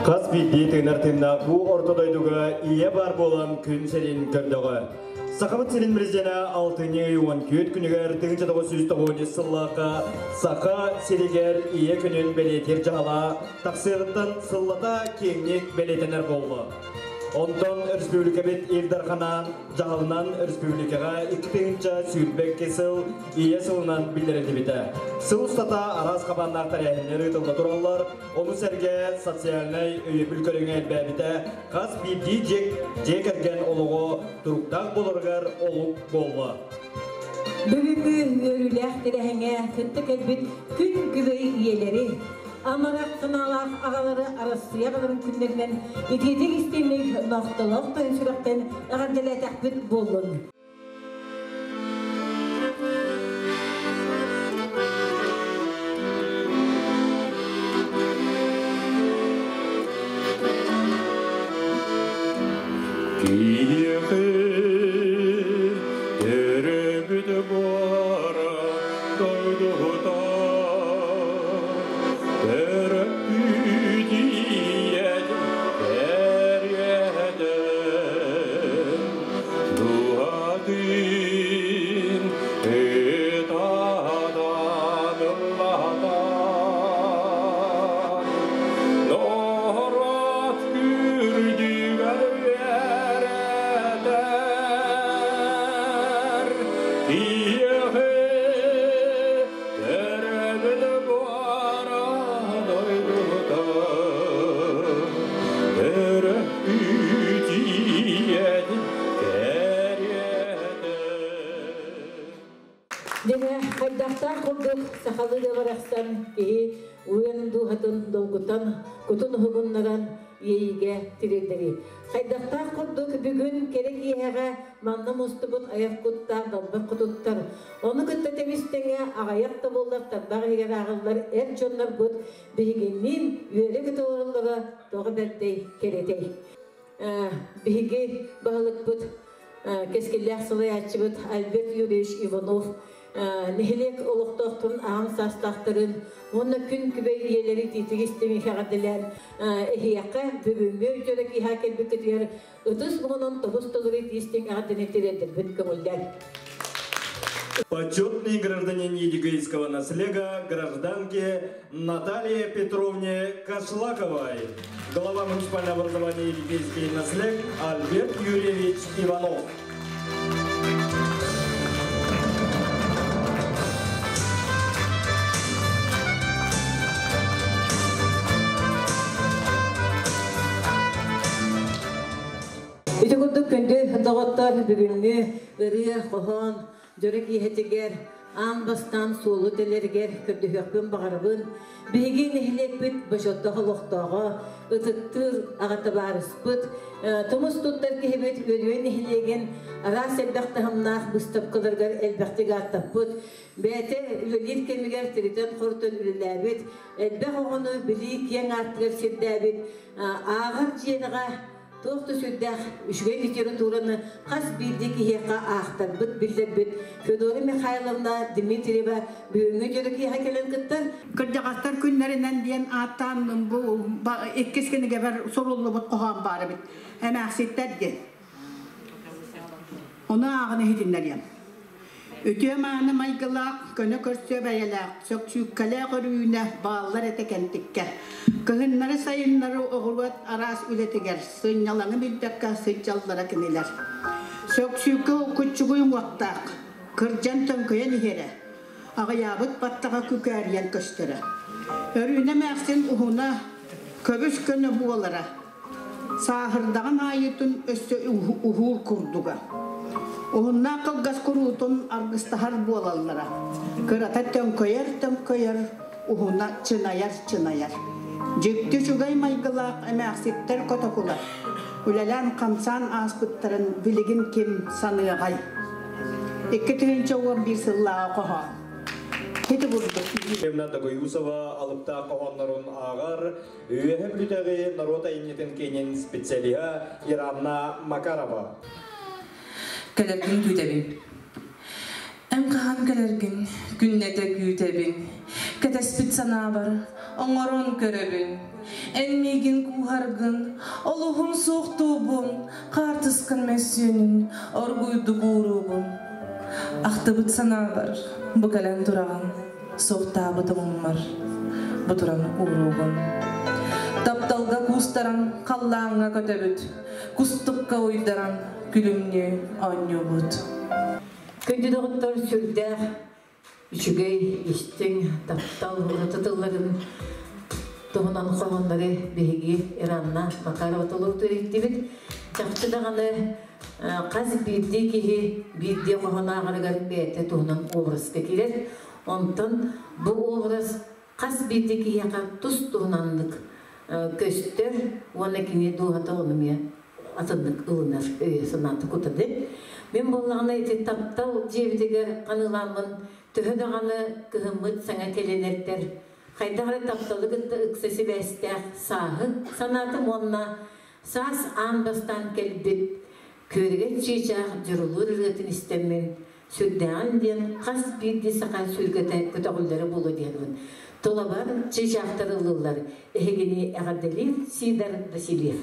Хас биирдии тыынар тыыннаах бу орто дойдуга ийэ баар буолан күн сирин көрдөҕө. Сахабыт сирин президенэ алтынньы 14 күнүгэр 1993 сыллаахха Саха сиригэр ийэ күнүн бэлиэтиир дьаһала тахсыаҕыттан сыллата киэҥник бэлиэтэнэр буолла. Онтон республикабыт Ил Дархана дьаһалынан республикаҕа 2022 сыл Ийэ сылынан биллэриллибитэ. Сыл устата араас хабааннаах тэрээһиннэр ыытылла тураллар, ону сэргэ социальнай өйөбүл көрүҥэ элбээбитэ хас биирдии дьиэ кэргэн олоҕо туруктаах буоларыгар олук буолла. Бүгүҥҥү үөрүүлээх тэрээһиҥҥэ кытта кэлбит күн күбэй ийэлэри, амарах санаалаах аҕалары Арассыыйа аҕаларын күннэринэн итиитик истиҥник нохтолоох тойон сүрэхтэн эҕэрдэлээтэхпит буоллун. Киһиэхэ төрөөбүт буора дойдута төрөппүт ийэтин кэриэтэ Дууһатын ытаатан ыллатан норуот күрдьүгэр үөрэтэр киһиэхэ төрөөбүт буора дойдута төрөппүт ийэтин кэриэтэ. Дьиҥэ, хайдахтаах курдук сахалыы да барахсан киһи уйан дууһатын долгутан, кутун уһугуннаран иэйиигэ тириэрдэрий. Хайдахтаах курдук бүгүн кэрэ киэһэҕэ манна мустубут айах куттаах далбар хотуттар, ону кытта тэбис-тэҥэ аҕыйах да буоллар тарбах иһигэр ааҕыллар эр дьоннорбут биһигинниин үөрэ-көтө олороллоро тоҕо бэрдэй, кэрэтэй. Биһиги баһылыкпыт кэскиллээх салайааччыбыт Альберт Юрьевич Иванов нэһилиэк олохтоохторун аҕам саастаахтарын уонна күн күбэй ийэлэри итиитик истиҥ эҕэрдэлээн эһиэхэ бүгүҥҥү дьоро киэһэ кэлбиккитигэр ытыс муҥунан тобус толору итии-истиҥ эҕэрдэни тириэрдэрбит көҥүллээн. Почетный гражданин Едигейского наслега гражданке Наталье Петровне Кошлаковой. Глава муниципального образования Едигейский наслег Альберт Юрьевич Иванов. Ити курдук күндү доҕоттор бүгүҥҥү ырыа, хоһоон, дьоро киэһэтигэр аан бастаан суолу тэлэригэр көрдөһүөхпүн баҕарабын. Биһиги нэһилиэкпит бочуоттаах олохтооҕо, ытыктыыр аҕа табаарыспыт, тумус туттар киһибит Үөдүгэй нэһилиэгин араас элбэх таһымнаах быыстапкаларыгар элбэхтик ааттаппыт, бэйэтэ үлэлиир кэмигэр тиритэн-хорутан үлэлээбит, элбэх оҕону билии киэҥ аартыгар сирдээбит, ааҕар дьиэҕэ туох да сүрдээх үчүгэй литератураны хас биирдии киһиэхэ аахтарбыт, биллэрбит Федора Михайловна Дмитриева бүгүҥҥү дьоро киэһэ кэлэн кыттар. Кырдьаҕастар күннэринэн диэн ааттаан бу иккис кинигэбэр суруллубут хоһоон баар эбит. Эмээхситтэр диэн. Ону ааҕан иһитиннэриэм. Үтүө-мааны майгылаах, көнө көрсүө бэйэлээх, сөксүүккэлээх өрүүнэ бааллар этэ кэнтиккэ. Кыһыннары-сайыннары оҕуруот араас үлэтигэр сынньалаҥы билбэккэ сылдьаллара кинилэр. Сөксүүккэ куччугуй уҥуохтаах, кырдьан төҥкөйөн иһэрэ, аҕыйаабыт баттаҕа күкээрийэн көстөрө. Өрүүнэ эмээхсин уһуна көбүс көнө буолара, Сааһырдаҕын аайытын өссө уһуур курдуга. Уһуннаах кылгас куруутун аргыстаһар буолаллара. Кырата төҥкөйөр-төҥкөйөр, уһуна чынайар-чынайар. Дьикти үчүгэй майгылаах эмээхситтэр котокулар үлэлээн-хамсаан ааспыттарын билигин ким саныаҕай? 2011 сыллааҕы хоһоон. Ити курдук. Евна Догоюсова алыптаах хоһооннорун ааҕар Үөһэ Бүлүүтээҕи норуот айымньытын киинин специалиһа Иранна Макарова. Кэлэргин күүтэбин. Эн хаһан кэлэргин күннэтэ күүтэбин. Кэтэспит санаабар оҥорон көрөбүн. Эн миигин кууһаргын, олуһун суохтуубун, хаартыскан мөссүөнүн оргуйдук ууруубун. Ахтыбыт санаабар бу кэлэн тураҕын, суохтаабыт омуммар бу туран ууруубун. Тапталга куустаран халлааҥҥа көтөбүт, кустукка уйдаран күлүмнүү оонньуубут. Күндү доҕоттор, сүрдээх үчүгэй, истиҥ, таптал ураты тылларын туһунан хоһооннору биһиги Иранна Макарова толорутугар иһиттибит. Чахчы даҕаны хас биирдии киһи биирдии хоһоон ааҕарыгар бэйэтэ туһунан образка киирэр. Онтон бу образ хас биирдии киһиэхэ тус-туһунаннык көстөр уонна кини дууһата ону эмиэ атыннык ылынар өйө-санаата кутады. Мин буоллаҕына ити таптал дьиэбитигэр ханыылааммын төһө даҕаны кыһыммыт саҥа кэлэн эрдэр, хайдах эрэ тапталы кытта ыкса сибээстээх сааһы санаатым уонна саас аан бастаан кэлбит күөрэгэй чыычаах дьурулуур ырыатын истэммин сүрдээҕин диэн хас биирдии саха сүргэтэ көтөҕүллэрэ буолуо диэнмин тулабар чыычаахтар ыллыыллар эһигини эҕэрдэлиир Сидор Васильев.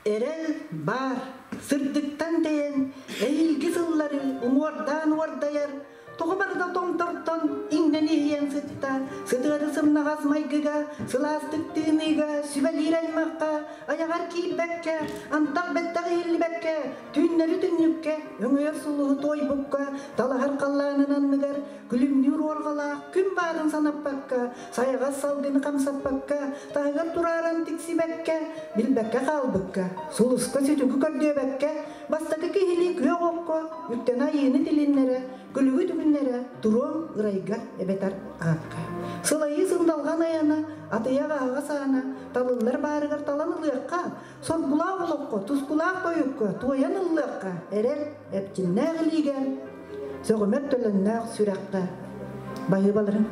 Эрэл баар, сырдыктан тэйэн, эһиилги сыллары уҥуордаан уордайар, тоҕо барыта томтортон иҥнэн иһийэн сытта, сытыары сымнаҕас майгыга, сылаастык тыыныыга, сүбэлиир аймахха, айаҕар киирбэккэ, антах бэттэх иһиллибэккэ, түүннэри түннүккэ, өҥөйөр сулуһу туойбукка, талаһар халлаанын анныгар, күлүмнүүр уорҕалаах күн баарын санаппакка, сайаҕас салгыны хамсаппакка, таһыгар турааран тиксибэккэ, билбэккэ хаалбыкка, сулуска сүтүгү көрдүөбэккэ, бастакы киһилии күөх окко үктэнэ айыыны тилиннэрэ, күлүгү түгүннэрэ туруом ырайга эбэтэр аакка. Сылайыы сындалҕан айана, атыйах аһаҕас аана, талыллар баарыгар талан ылыахха, соргулаах олоххо, тускулаах тойукка туойан ыллыахха, эрэл эпчиннээх илиигэ, сөҕүмэр төлөннөөх сүрэххэ баһыыбаларын.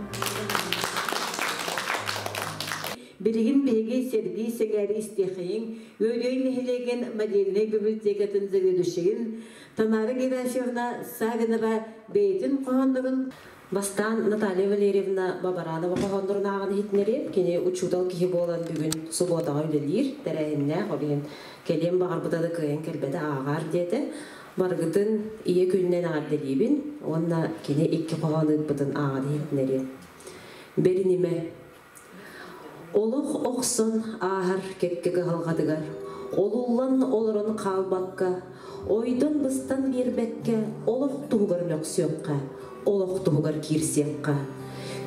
Билигин биһиги Сергей Сэгээри истиэхэйиҥ, Үөдүөй нэһилиэгин модельнай библиотекатын заведующайын Тамара Герасимовна Савинова бэйэтин хоһооннорун Бастаан Наталья Валерьевна Бабаранова хоһооннорун ааҕан иһитиннэриэм. Кини учуутал киһи буолан бүгүн субуотаҕа үлэлиир, тэрээһиннээх, ол иһин кэлиэн баҕарбыта да кыайан кэлбэтэ ааҕаар диэтэ. Барыгытын ийэ күнүнэн эҕэрдэлиибин уонна кини икки хоһоон ыыппытын ааҕан иһитиннэриэм. Бэринимэ. Олох охсон ааһар кэккэ кыһалҕатыгар, олуллан олорон хаалбакка, ойдон-быстан биэрбэккэ олох туһугар мөхсүөххэ, олох туһугар киирсиэххэ.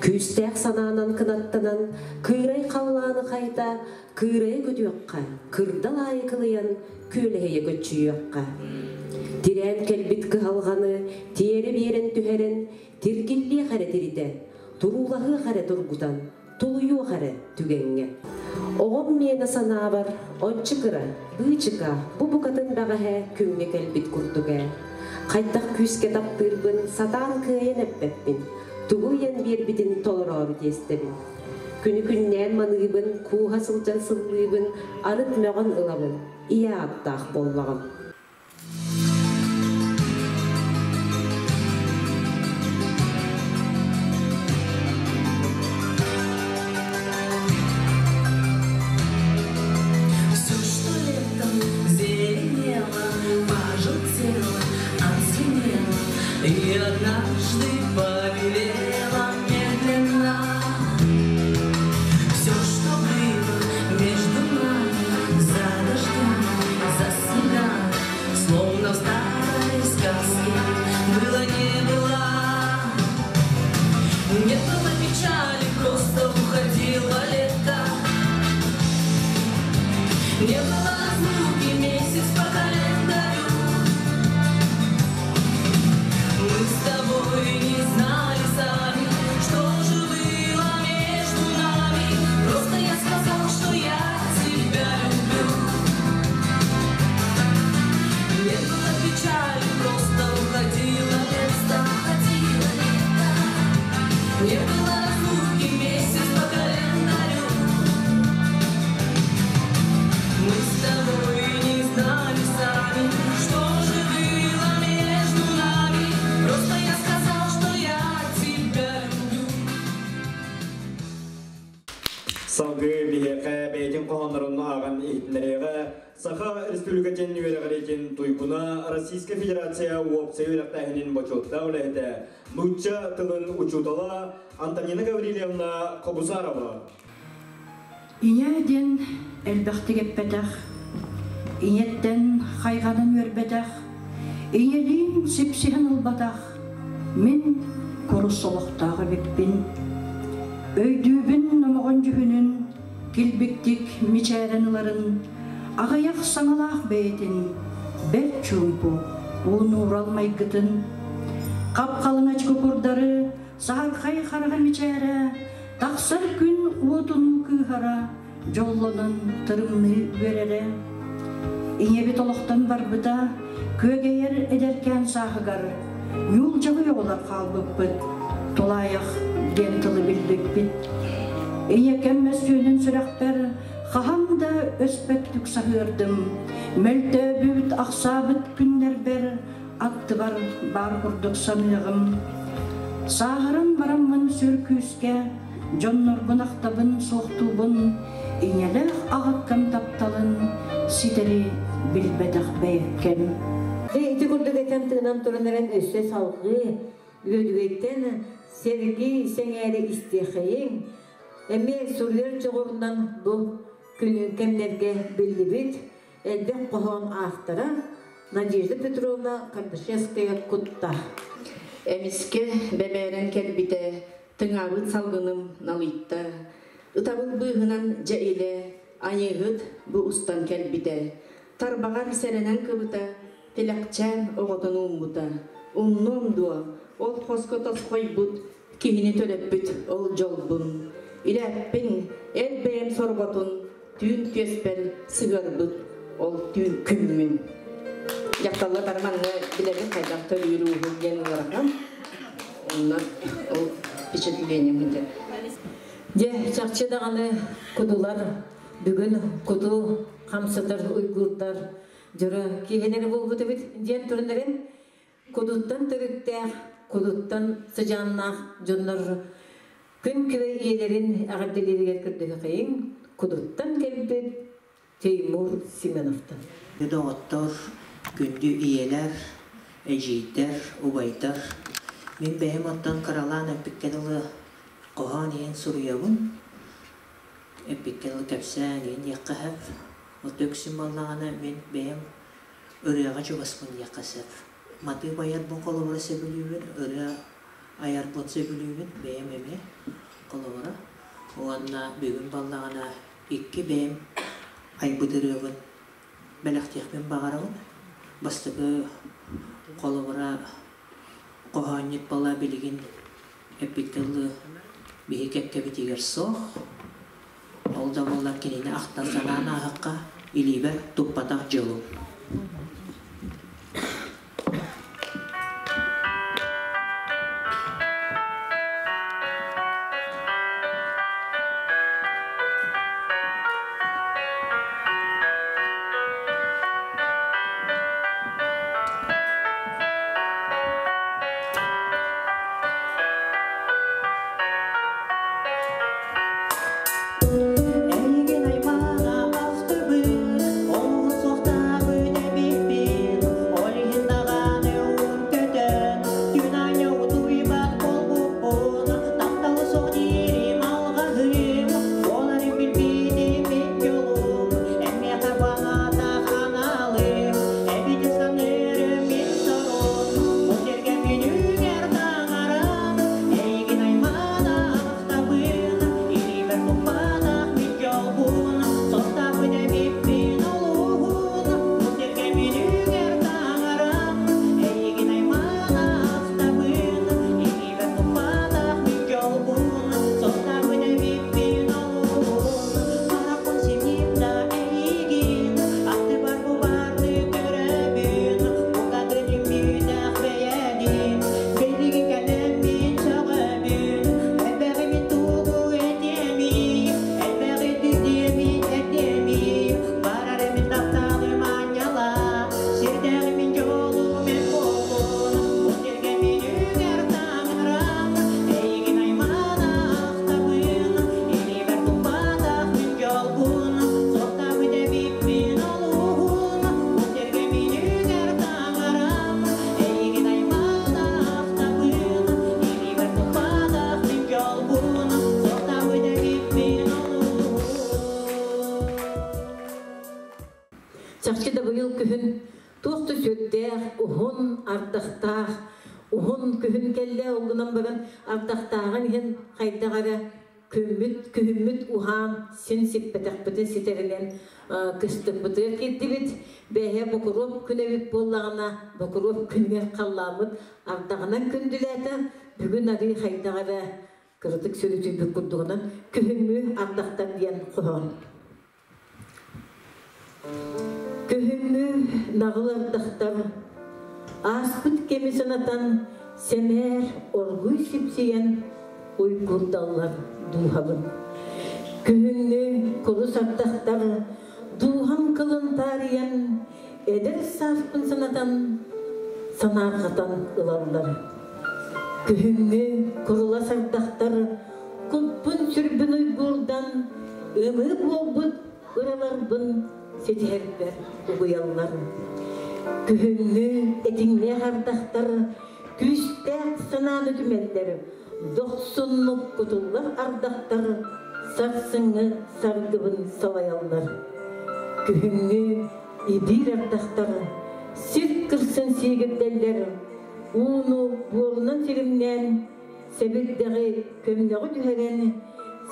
Күүстээх санаанан кынаттанан, кыырай халлааны хайта, кыырайа көтүөххэ, кырдал аайы кылыйан, күөлэһийэ көччүйүөххэ. Тирээн кэлбит кыһалҕаны тиэрэ биэрэн түһэрэн, тиргиллиэх эрэ тиритэ, туруулаһыах эрэ тургутан, тулуйуох эрэ түгэҥҥэ. Оҕом миэнэ санаабар, ончу кыра, быычыка, бу букатын бэҕэһээ күҥҥэ кэлбит курдук ээ. Хайдах күүскэ таптыырбын сатаан кыайан эппэппин, тугу ыйан биэрбитин толороору тиэстэбин. Күнү күннээн маныыбын, кууһа сылдьан сыллыыбын, арыт мөҕөн ылабын, ийэ ааттаах буоллаҕым. Салгыы биһиэхэ бэйэтин хоһооннорун ааҕан иһитиннэриэҕэ Саха Республикатын үөрэҕириитин туйгуна, Российскай Федерация уопсай үөрэхтээһинин бочуоттаах үлэһитэ, нуучча тылын учуутала Антонина Гаврильевна Хобусарова. Ийэ диэн элбэхтик эппэтэх, ийэттэн хайҕанан үөрбэтэх, ийэлиин сипсиһэн ылбатах мин курус олохтоох эбиппин. Өйдүүбүн номоҕон дьүһүнүн, килбиктик мичээрэн ыларын, аҕыйах саҥалаах бэйэтин, бэрт чуумпу, уунуурал майгытын. Хап-халыҥ курдары саһархай хараҕа мичээрэ, тахсар күн уотунуу кыыһара, дьоллонон тырымныы үөрэрэ. Ийэбит олохтон барбыта, күөгэйэр эдэркээн сааһыгар, ньуулдьаҕый оҕолор хаалбыппыт, тулаайах диэн тылы билбиппит. Ийэкэм мөссүөнүн сүрэхпэр хаһан да өспөттүк саһыардым, мөлтөөбүт, ахсаабыт күннэрбэр аттыбар баар курдук саныаҕым. Сааһыран бараммын сүр күүскэ, дьоннорбун ахтабын, суохтуубун, ийэлээх аҕаккам тапталын ситэри билбэтэх бэйэккэм. Ити курдук этэн тыынан туран эрэн өссө салгыы Үөдүгэйтэн Сергей сэҥээрэ истиэхэйиҥ, эмиэ суруйар дьоҕурунан бу кэмнэргэ биллибит элбэх хоһоон автора Надежда Петровна Кардашевская кутта. Эмискэ бэбээрэн кэлбитэ, тыҥаабыт салгыным налыйта. Ытабыл быыһынан дьэ илэ, айыыһыт бу устан кэлбитэ. Тарбаҕар сэрэнэн кыбыта, тилэхчээн оҕотун ууммута. Умнуом дуо, ол хоско тосхойбут, киһини төлөппүт ол дьолбун. Илээппин, эр бэйэм сорҕотун, түүн түөспэр сыһыарбыт ол түүн күммүн. Дьахталлар бары манна билэбин хайдах төлүүр ууһук диэн ыарахан. Онно ол впечатлением сылдьар. Дьэ, чахчы даҕаны кудулар бүгүн куту хамсатар уйгурдар дьоро киһилэри буолбут эбит диэн туран кудуттан төрүттээх, кудуттан сыдьааннаах дьоннор күн күбэй ийэлэрин эҕэрдэлииригэр көрдөһүөхэйиҥ кудуттан кэлбит Теймур Семеновтан. Доҕоттор, күндү ийэлэр, эдьиийдэр, убайдар, мин бэйэм оттон кыралаан эппиккэ дылы хоһоон иһин суруйабын, эппиккэ дылы кэпсээн иһин диэххэ сөп. От үксүн буоллаҕына мин бэйэм ырыаҕа чугаспын диэххэ сөп. Матыып айарбын холобура сөбүлүүбүн, ырыа айарбын сөбүлүүбүн, бэйэм эмиэ холобура. Уонна бүгүн буоллаҕына икки бэйэм айбыт ырыабын бэлэхтиэхпин баҕарабын. Бастакы холобура хоһоонньут буола билигин эппиккэ дылы биһи кэккэбитигэр суох. Ол да буоллар кинини ахтан санаан ааһахха илиибэр туппатах дьолум. Эйигин аймаҕа ахтыбыт, олус суохтаабыт. Чахчы да быйыл күһүн туох да сүрдээх, уһун ардахтаах, уһун күһүн кэллэ, ол гынан баран ардахтааҕын иһин хайдах эрэ күммүт, күһүммүт уһаан син сиппэтэхпитин ситэринэн кыстыкпытыгар киирдибит. Бэйэ Бокуруоп күн эбит буоллаҕына, Бокуруоп күнүгэр халлааммыт ардаҕынан күндүлээтэ. Бүгүн арыы хайдах эрэ кыратык сөрүтүйбүт курдугунан күһүҥҥү ардахтар диэн хоһоон. Күһүҥҥү наҕыл ардахтар ааспыт кэми санатан сэмээр оргуй сипсийэн уйгурдаллар дууһабын. Күһүҥҥү курус ардахтар дууһам кылын таарыйан эдэр сааспын санатан санаарҕатан ылаллар. Күһүҥҥү курулас ардахтар куппун-сүрбүн уйгуурдан ымыы буолбут ыраларбын ситиһэрбэр угуйаллар. Күһүҥҥү этиҥнээх ардахтар күүстээх санааны түмэллэр, дохсуннук кутуллар ардахтар сарсыҥҥы саргыбын салайаллар. Күһүҥҥү ибиир ардахтар сир кырсын сиигирдэллэр, ууну буорунан силимнээн, сэбирдэҕи көмнөҕү түһэрэн,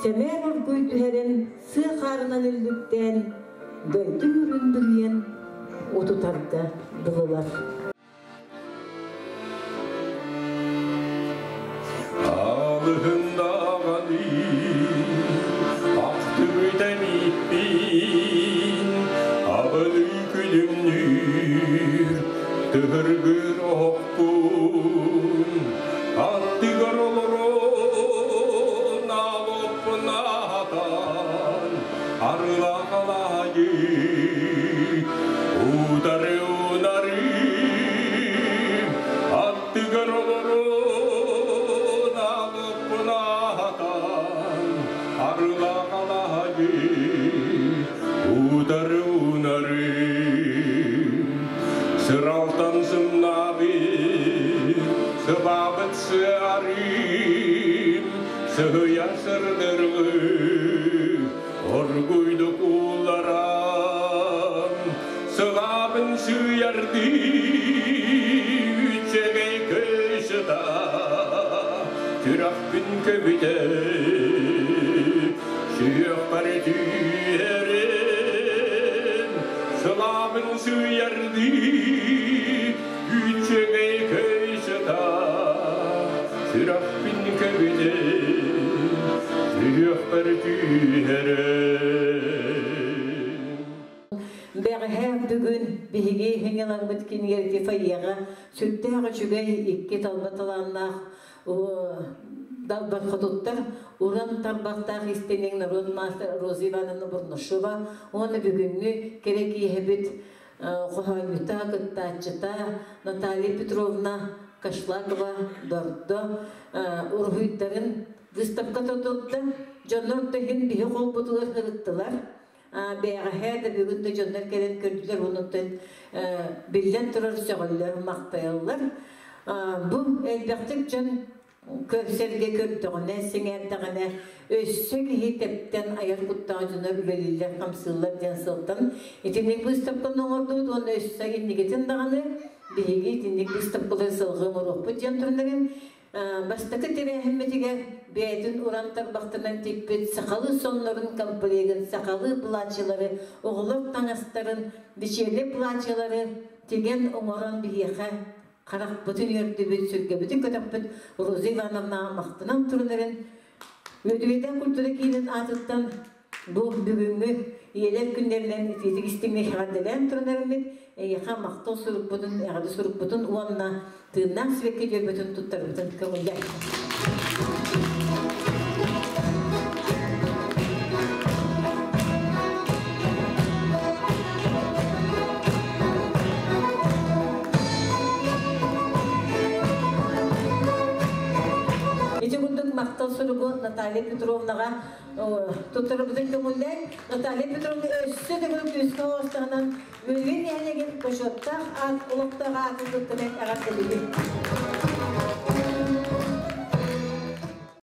сэмээр оргуй түһэрэн, сыа хаарынан үллүктээн, дойду үрүн бүрүйэн утутарга дылылар. Алыһындаҕаны ахтыбыта мииппин, абылыы күлүмнүүр тыһыргыр оһохпун, аттыгар олорон алоппун аһатан, арылаахалаайы утары унары, аттыгар олорон алоппун аһатан, арылаахалаайы утары унары, сыралтан сымнаабыт, сыбаабыт сыарым, сыһыйа сырдыргы, оргуйдук ууларам, сылаабын сыйарды, үчэгэй көйсыта, сүрэхпин көбүтэ, сүһүөхпэр түһэрин, сылаабын сыйарды, үчэгэй көйсыта, сүрэхпин көбүтэ, сүһүөхпэр түһэрин. Бэҕэһээ бүгүн биһиги хиҥиларбыт кинигэрти фойеҕа сүрдээх үчүгэй икки талба талааннаах далбар хотуттар уран тарбахтаах истиҥ норуот маастар Роза Ивановна Бурнашова уонна бүгүҥҥү кэрэ киэһэбит хоһоонньута, кыттааччыта Наталья Петровна Кашлакова Дордо уруһуйдарын выставката турда. Дьоннор да иһин биһи холбутугар сырыттылар. Бэҕэһээ да бүгүн да дьоннор кэлэн көрдүлэр, онуттан биллэн турар сөҕөллөр, махтайаллар. Бу элбэхтик дьон көрсөргө көрдөҕүнэ, сэҥээрдэҕинэ өссө киһи тэптэн айар куттаах дьоно үлэлииллэр, хамсыыллар диэн сылтан итинник выставканы оҥордубут уонна өссө инникитин даҕаны биһиги итинник выставкалары сылгы оҥоруохпут диэн турунарым. Бастакы тэрээһиммитигэр бэйэтин уран тарбахтарынан тикпит сахалыы соннорун комплегын, сахалыы платьелары, оҕолор таҥастарын, бичиэлэ платьелары тигэн оҥорон биһиэхэ харахпытын үөрдүбүт, сүргэбитин көтөхпүт Роза Ивановна махтанан турунарын Үөдүгэйдээх культура киинин аатыттан бу бүгүҥҥү ийэлэр күннэринэн итиитик истиҥник эҕэрдэлээн турунарыммыт, эйиэхэ махтал сурукпутун, эҕэрдэ сурукпутун уонна тыыннаах сибэкки дьөрбөтүн туттарбытын көҥүллэр. Ити курдук махтал суругу Наталья Петровнаҕа туттарыбытын көҥүллээн, Наталья Петровна өссө төгүл күүскэ оҕустаҕынан Мүрү нэһилиэгин бочуоттаах аат олохтоох аатын туттаран эҕэрдэлиибин.